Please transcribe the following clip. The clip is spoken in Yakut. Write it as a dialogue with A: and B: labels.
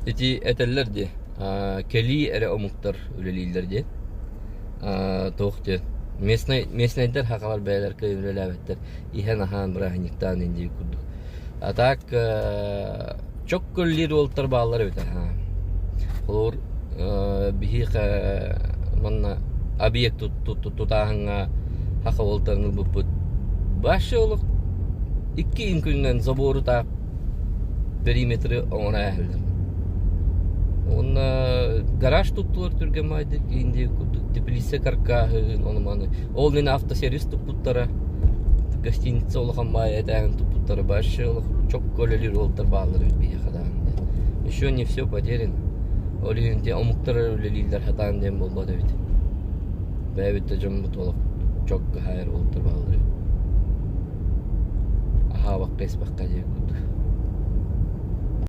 A: Ити этэллэр дии, кэлии эрэ омуктар үлэлииллэр диэн. Туох диэн, местнай местнайдар сахалар бэйэлэр кыайан үлэлээбэттэр, иһэн-аһаан бырааһынньыктаан ин диир курдук. А так чокко үлэлиир уолаттар бааллар эбит аһаа. Холобур, биһиэхэ манна объект тутааһыҥҥа саха уолаттарын ылбыппыт. Вообще олох икки күнүнэн забору таах периметры оҥоро ааһаллар. Уонна гараж туттулар түргэн маайдык индия курдук теплица каркаһын ону маны. Ол мин автосервис туппуттара. Гостиница улахан баай этээһин туппуттара. Вообще олох чокко үлэлиир уолаттар бааллар эбит биһиэхэ даҕаны. Еще не все потеряно. Ол иһин те омуктар үлэлииллэр сатаан диэн буолбат эбит. Бэйэбит да дьоммут олох чокко хаайар уолаттар бааллар эбит. Аһаабакка испэххэ диэн.